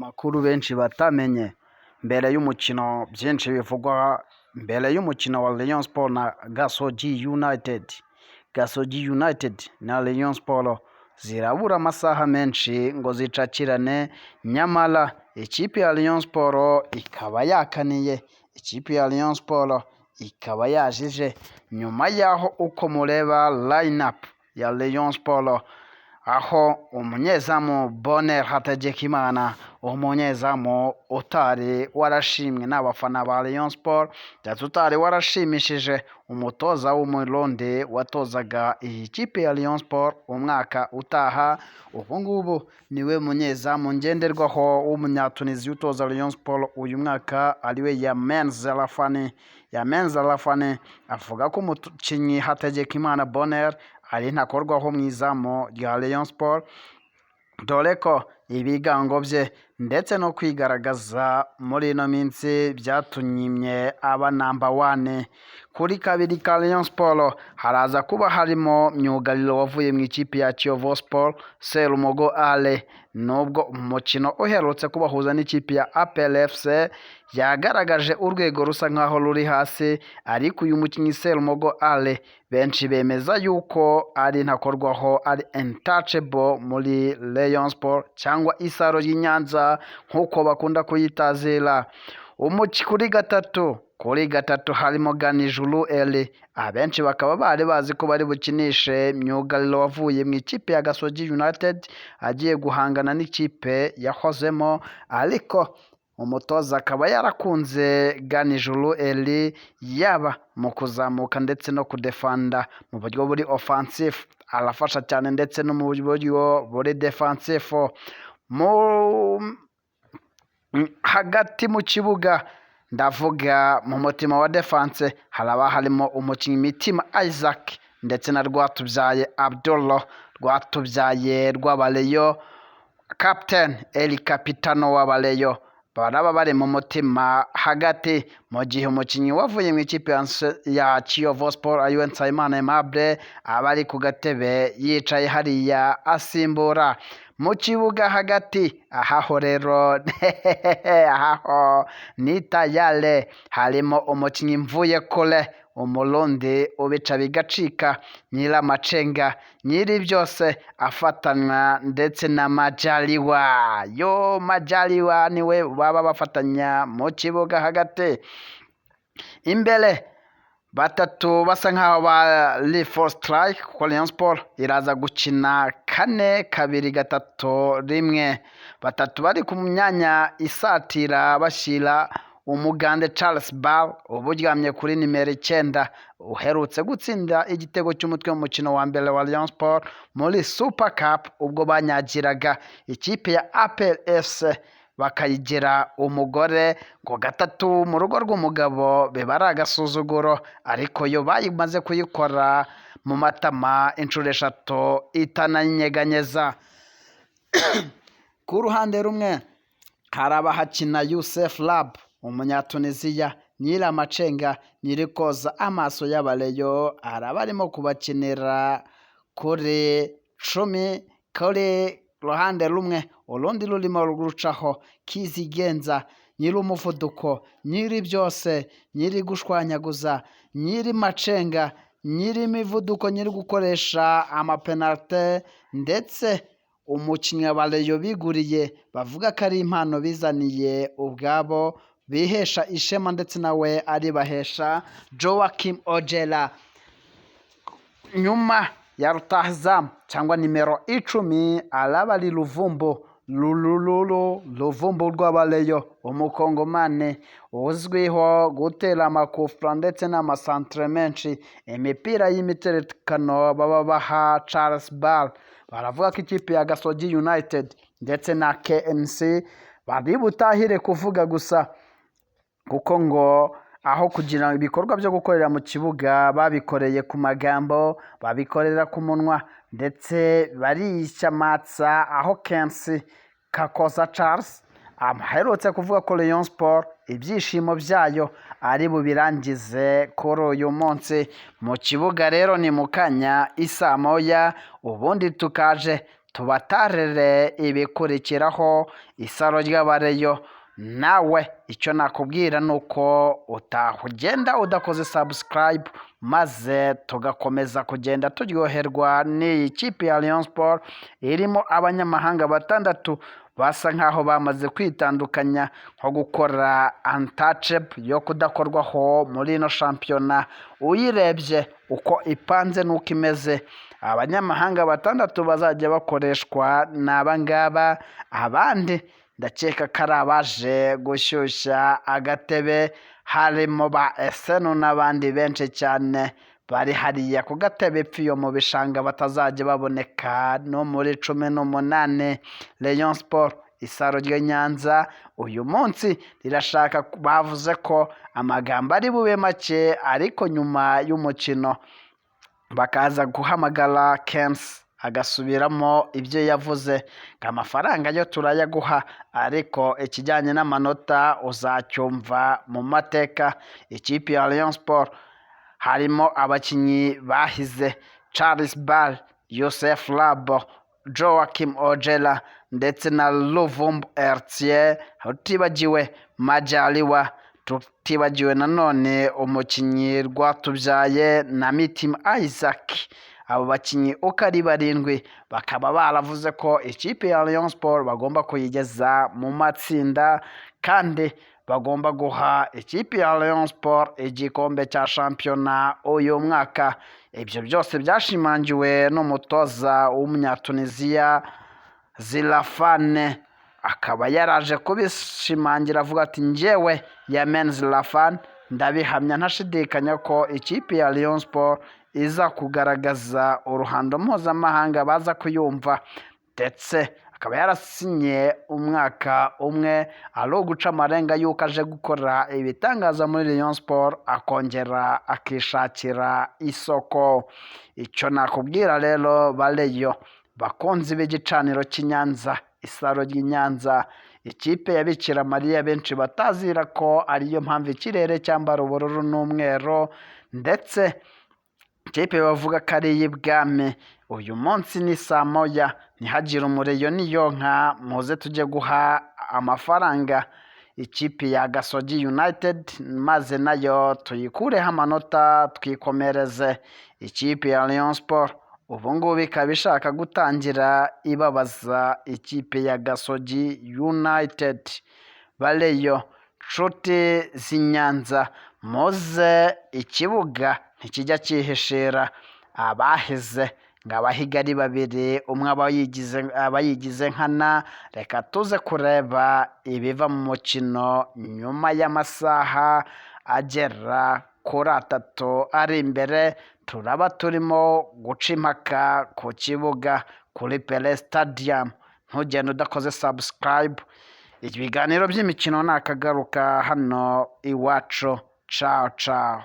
Amakuru benshi batamenye mbere y'umukino, byinshi bivugwa mbere y'umukino wa Rayon Sports na Gasogi United. Gasogi United na Rayon Sports zirabura amasaha menshi ngo zicakirane, nyamara ikipe ya Rayon Sports ikaba yakaniye, ikipe ya Rayon Sports ikaba yajije nyuma y'aho uko mureba line up ya Rayon Sports, aho umunyezamu Bonheur Hategekimana, umunyezamu utari warashimwe n'abafana ba Rayon Sports ndetse utari warashimishije umutoza w'Umurundi watozaga iyi kipe ya Rayon Sports umwaka utaha, ubu ngubu niwe munyezamu ngenderwaho w'Umunyatuniziya utoza Rayon Sports uyu mwaka, ariwe Yamen Zelafani. Yamen Zelafani avuga ko umukinnyi Hategekimana Bonheur ari ntakorwaho mu izamu rya Rayon Sports, dore ko ibigango bye ndetse no kwigaragaza muri ino minsi byatumye aba number one. Kuri kabiri ka Rayon Sports haraza kuba harimo myugariro wavuye mu ikipe ya Kiyovu Sports, Serumogo Ale. Nubwo umukino uherutse kubahuza n'ikipe ya APR FC yagaragaje urwego rusa nkaho ruri hasi, ariko uyu mukinnyi Serumogo Ale benshi bemeza yuko ari ntakorwaho, ari untouchable muri Rayon Sports cyangwa Isaro ry'i Nyanza nk'uko bakunda kuyitazira. Kuri gatatu harimo Ganijuru Eli, abenshi bakaba bari bazi ko bari bukinishe myugariro wavuye mu ikipe ya Gasogi United agiye guhangana n'ikipe yahozemo, ariko umutoza akaba yarakunze Ganijuru Eli yaba mu kuzamuka ndetse no kudefanda mu buryo buri offensive, arafasha cyane, ndetse no mu buryo buri defensive. Mu hagati mu kibuga, ndavuga mu mutima wa défense, haraba harimo umukinnyi Mitima Isaac ndetse na Rwatubyaye Abdullah, Rwatubyaye rw'Abareyo, captain El Capitano w'Abareyo, baraba bari mu mutima hagati, mu gihe umukinnyi wavuye mu ikipe ya Kiyovu Sport ariwe Nsabimana Aimable aba ari ku gatebe yicaye hariya asimbura. Mu kibuga hagati ahaho rero, ahaho ni tayale, harimo umukinnyi Mvuye Kure, Umurundi ubica bigacika, nyiramacenga, nyiri byose, afatanywa ndetse na Majaliwa. Yo Majaliwa niwe baba bafatanya mu kibuga hagati. Imbere batatu basa nkaho bari four strike, kuko Rayon Sport iraza gukina 4-2-3-1. Batatu bari ku myanya isatira bashyira Umugande Charles Bal uba uryamye kuri nimero 9, uherutse gutsinda igitego cy'umutwe mu mukino wa mbere wa Rayon Sport muri Super Cup, ubwo banyagiraga ikipe ya APR FC bakayigira umugore, ngo gatatu mu rugo rw'umugabo biba ari agasuzuguro, ariko yo bayimaze kuyikora mu matama inshuro eshatu itananyeganyeza. Ku ruhande rumwe hari abahakina Youssef Rharb, Umunyatuniziya, nyiramacenga, nyiri koza amaso y'Abareyo, araba arimo kubakinira kuri 10 kuri ruhande rumwe, urundi rurimo rucaho Kizigenza, nyiri umuvuduko, nyiri byose, nyiri gushwanyaguza, nyiri macenga, nyiri imivuduko, nyiri gukoresha amapenalite, ndetse umukinnyi wa Rayon biguriye bavuga ko ari impano bizaniye ubwabo bihesha ishema, ndetse nawe aribahesha, Joachim Ojera. Nyuma ya rutahizamu cyangwa nimero 10 araba ari Luvumbu Lulululu, Luvumbu rw'Abareyo, Umukongomani uzwiho gutera amakufra ndetse n'amasantere menshi, imipira y'imiterekano baba baha Charles Bal. Baravuga ko ikipe ya Gasogi United ndetse na KNC bari butahire kuvuga gusa, kuko ngo aho kugira ibikorwa byo gukorera mu kibuga babikoreye ku magambo, babikorera ku munwa ndetse barishamatsa, aho KNC Kakoza Charles aherutse kuvuga ko Rayon Sport ibyishimo byayo ari bubirangize kuri uyu munsi mu kibuga. Rero ni mu kanya isaa 1, ubundi tukaje. Tubatarere ibikurikiraho isaro ry'abareyo. Nawe icyo nakubwira ni uko utahugenda udakoze subscribe, maze tugakomeza kugenda turyoherwa n'iyi kipe ya Rayon Sport irimo abanyamahanga batandatu basa nkaho bamaze kwitandukanya nko gukora untouchable yo kudakorwaho muri ino shampiyona. Uyirebye uko ipanze n'uko imeze, abanyamahanga batandatu bazajya bakoreshwa ni aba ngaba. Abandi ndakeka ko ari abaje gushyushya agatebe, harimo ba Esenu n'abandi benshi cyane bari hariya ku gatebe pfiyo mu bishanga, batazajya baboneka no muri 18. Rayon Sport, isaro ry'i Nyanza, uyu munsi rirashaka, bavuze ko amagambo ari bube make, ariko nyuma y'umukino bakaza guhamagara Kensi agasubiramo ibyo yavuze ngo amafaranga yo turayaguha, ariko ikijyanye n'amanota uzacyumva mu mateka. Ikipe ya Rayon Sport harimo abakinnyi bahize: Charles Bal, Yosef Labo, Joachim Ojera ndetse na Luvumbu Eritier, tutibagiwe Majaliwa, tutibagiwe nanone umukinnyi Rwatubyaye na Mitima Isaac. Abo bakinnyi uko ari barindwi bakaba baravuze ko ikipe ya Rayon Sport bagomba kuyigeza mu matsinda, kandi bagomba guha ikipe ya Rayon Sport igikombe cya shampiyona uyu mwaka. Ibyo byose byashimangiwe n'umutoza w'Umunyatuniziya Zirafane, akaba yaraje kubishimangira avuga ati: "Njyewe Yamen Zirafane ndabihamya ntashidikanya ko ikipe ya Rayon Sport iza kugaragaza uruhando mpuzamahanga, baza kuyumva." Ndetse akaba yarasinye umwaka umwe, ari uguca amarenga y'uko aje gukora ibitangaza muri Rayon Sport, akongera akishakira isoko. Icyo nakubwira rero, bareyo bakunzi b'igicaniro cy'i Nyanza, isaro ry'i Nyanza, ikipe ya Bikira Mariya benshi batazira ko ariyo mpamvu ikirere cyambara ubururu n'umweru, ndetse ikipe bavuga ko ari iy'ibwami, uyu munsi ni saa 1, ntihagire umureyo niyonka, muze tujye guha amafaranga ikipe ya Gasogi United, maze nayo tuyikureho amanota, twikomereze. Ikipe ya Rayon Sport ubu ngubu ikaba ishaka gutangira ibabaza ikipe ya Gasogi United. Bareyo nshuti z'i Nyanza, muze, ikibuga ntikijya cyihishira abahize ngo abahiga ari babiri, umwe aba yigize nkana. Reka tuze kureba ibiva mu mukino nyuma y'amasaha agera kuri 3 ari imbere. Turaba turimo guca impaka ku kibuga kuri Pele Stadium. Ntugende udakoze subscribe. Ibiganiro by'imikino nakagaruka hano iwacu. Ciao ciao.